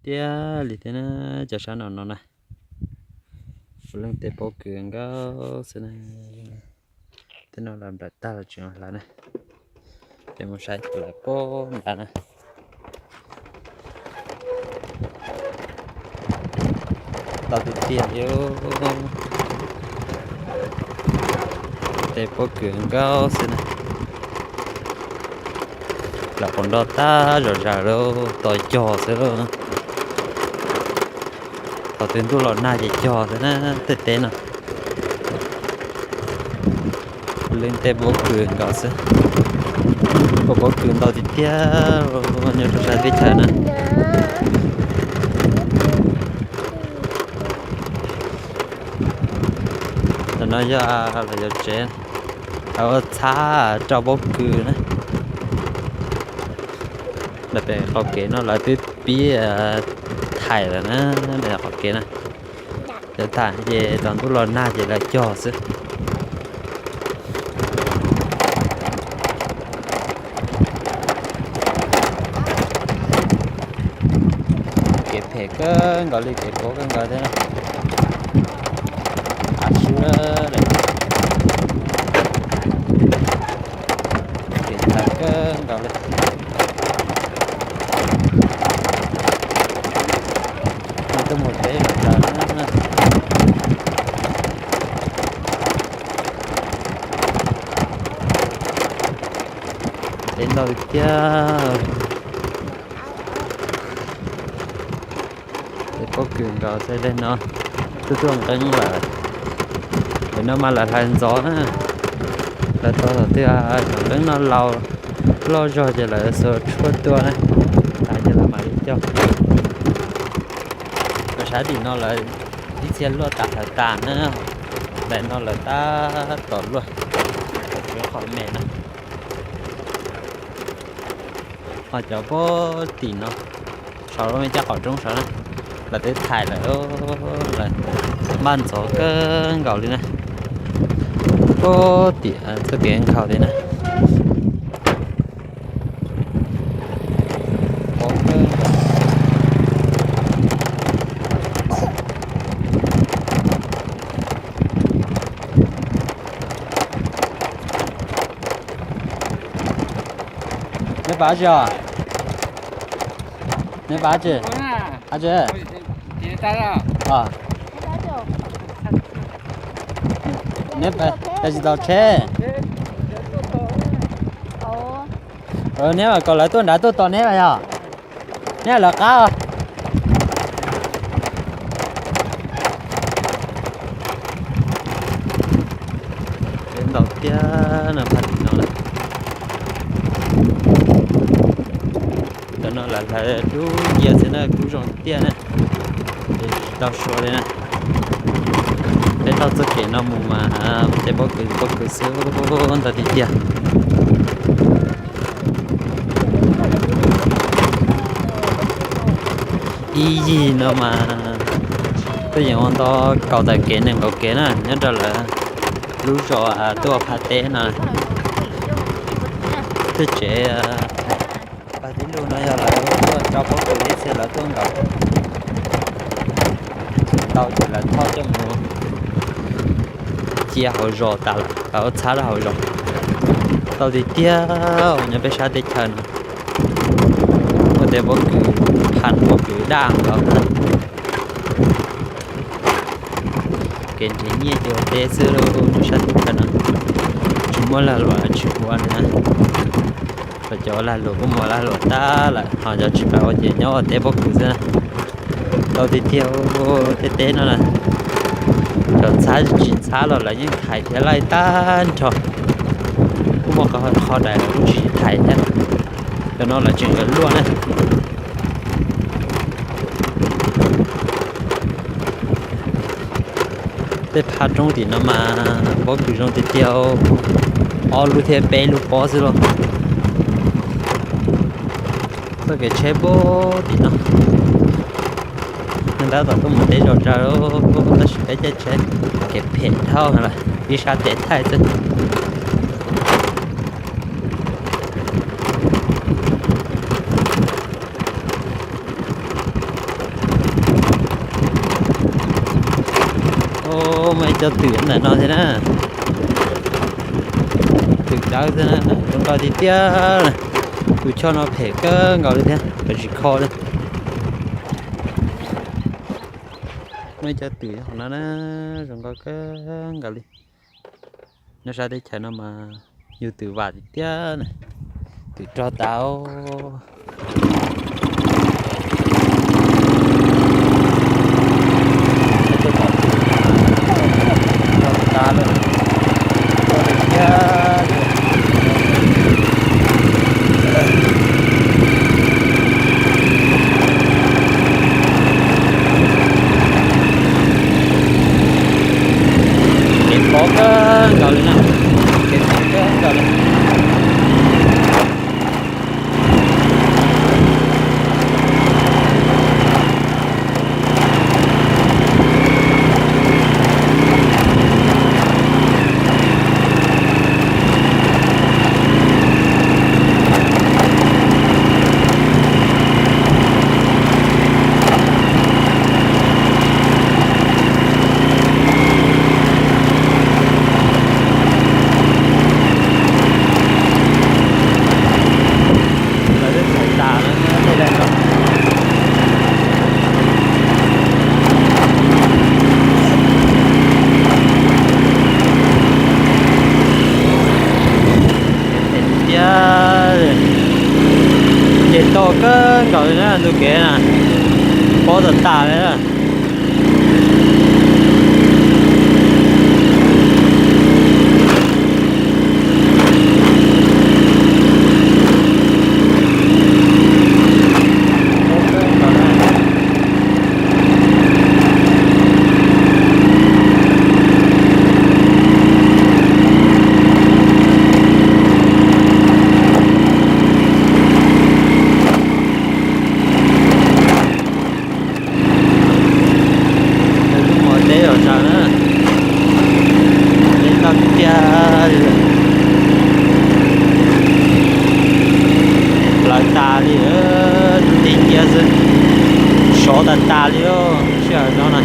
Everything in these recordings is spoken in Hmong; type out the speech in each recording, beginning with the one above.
Tiag li thiab na, cov sab no no na, puav leej tej pob kws nkauj xwb na. Tej no los nplawm tag los tseem hlawv na. Ces mus saib puas lawm pob nrad na. Ntau tiag tiag li. Tej pob kws nkauj xwb na. Lawv quas nroj tag zom zaws lawm, tos cog xwb lauj. Thaum twg ntuj los nag ces cog xwb na, tej teb no. Leej tej pob kws nkaus xwb. Pob, pob kws ntau tiag tiag nyob rau sab teb chaws na. Tam no yog los yuav tsev, ua txhab rau pob kws na. Ntawm pem qhov kev no lawv twb pib thaim lawm na, ntawm qhov kev na. Cov tham ces thaum ntuj los nag ces lawv cog xwb. Kev phem kawg nkaus li, kev phem kawg nkaus thiab. Av swb, kev ntxhais kawg nkaus li. Tuaj mus teb zom zaws na. Teb ntau tiag. Tej pob kws nkaus tej no tuaj tuaj nqeeb lawm. Lawv no mas lawv hlais ntxov na. Lawv tau thaum twg cov nqeeb no laus loj zog ces lawv xuas tshuaj tua na, tas ces lawv mam li cog. Cov sab tim no lawv ib txhia luaj tas hlawv tas na. Daim no lawv tab tom luaj, qhov me no. Ho cov puag tim no, saum lub me caj qaum roob saud na, lawv twb thaim lawm, lawv maj ntxov kawg nkaus li na. Puag tim txoj kev nkhaus li na. Neb pab tsi os? Neb pab tsi? Ab tsi? Neb pab tsis tau tsheb. Neb mas kom lawv tuaj nrad tuaj tos neb mas yog. Neb lawv qab. Ntau tiag no, pha tim no lawm. Cov no lawv hlawv dub ncia xwb na, kub zoo tiag na. Tsis tau sua li na. Peb taug txoj kev no mus mas tej pob kws pob kws xwb, ntau tiag tiag. Ib yig no mas tuaj yeem ua nto kaum tawm kev nees nkaum kev na, nyob rau lawv lub zos tuaj ua phav teb no. Tej tsev pag tib lug no yog lawv tuaj tso pob kws ib txhia lawv tuaj nkaum tau ces lawv thauj coj mus cia hauv zos tas lawm, lawv ua txhab rau hauv zos. Tau tiag tiag, nyob peb sab teb chaws no muaj tej pob kws, pha pob kws daj nkaus. Kev nrhiav nyiaj ces ua teb xwb lauj, nyob sab teb chaws no tsis muaj lag luam tsis ua li na. Cov lag luam kuj mus lag luam tag lawm, ho cov tsis pab ua ces nyob ua teb pob kws xwb na. Tau tiag tiag, tej teb no na, cov ntxhab tsis ntxhab los lawv yeej thaiv thiab laij tag nrho. Kuj muaj qhov daim lawv kuj tsis thaiv thiab. Cov no lawv tseem yuav luaj na. Tej phaj roob tim no mas pob kws zoo tiag tiag, ob lub thiab peb lub pob xwb lauj. Txoj kev tsheb puag tim no, neeg tab tom tuaj mus teb zom zaws, tab sis peb caij tsheb kev phem dhau lawm, ib sab tes thaij xwb. Muaj ib co twm ntawm no thiab na. Twm dawb xwb na, zoo nkauj tiag tiag. Tus choj no phem kawg nkaus li thiab, phem tsis kho li. Muaj ib co twm hauv no na, zoo nkauj kawg nkaus li. Nyob sab teb chaws no mas yug twm vam tiag tiag na, twm rog tas. Rog tas lawm, rog tiag tiag. Kev pov kawg nkaus li na, kev pov kawg nkaus li. Lawv twb txhais tas lawm thiaj li no. Tiag, nce toj kawg nkaus li na, tus kev na, pob tas tas li. Lub mos teb los sav na, teb toj tiag tiag li, plawv tas li, tig cia xwb, sov tas tas li lub sij hawm no na.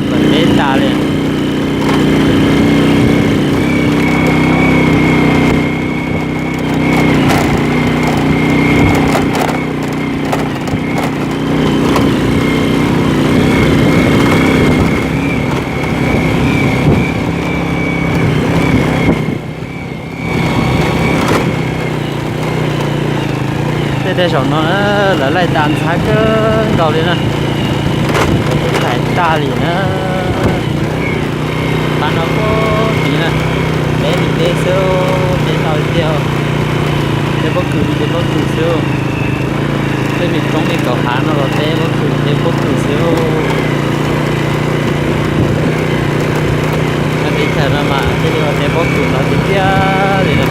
Plawv teb tas li. Tej teb saum no lawv laij tas ntxhab kawg nkaus li na, lawv twb thaiv tag li na. Qab no puag tid na, teb li teb xwb, teb tau li tiag, teb pob kws li teb pob kws xwb. Tej me roob me kaum hav no los teb pob kws teb pob kws xwb. Nyob teb chaws no mas thiaj li ua teb pob kws ntau tiag tiag li na.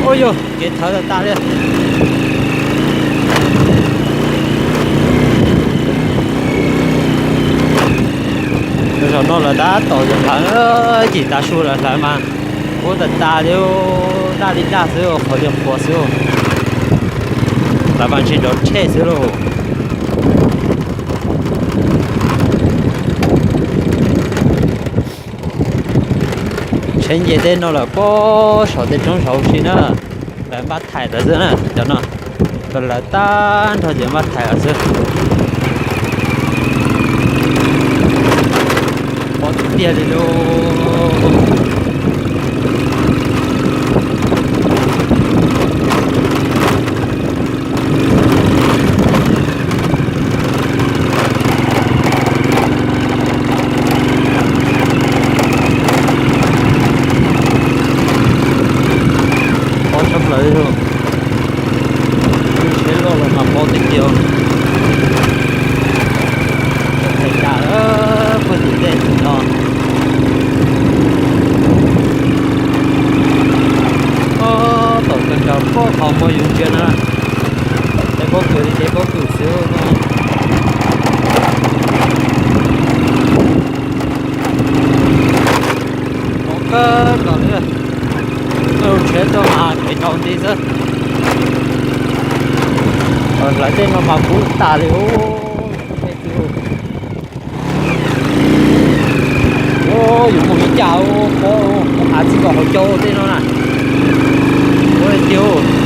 Ua yog kev thawv tas tas li. Zaum no lawv tab tom yuav hlawv, cim tav su lawv hlawv mas ua tas tas li, daj li daj xwb, qhuav li qhuav xwb. Hlawv mas ntshe nrov rhe xwb lauj. Tsheb nce tej no lawm puag saum tej roob saud si na, lawv npaj thaiv lawm xwb na cov no, lawv tag nrho ces npaj thaiv lawm xwb. Pob tiag tiag li lauj. Pob tshaj plaws li lauj. Lub tsheb loj los mas pob tiag tiag. Txhais tas puag tim tej tim no. Pob tom kawg nkaus, pob qhov muaj yus ntsia na. Teb pob kws li teb pob kws xwb. Pob kawg nkaus li. Tsheb tuaj mas kev tsaus nti xwb. Lawv tej no mas kub tas li os. Yuav mus li cas, mus av tsis kom hauv caug tej no na. Ua tiag.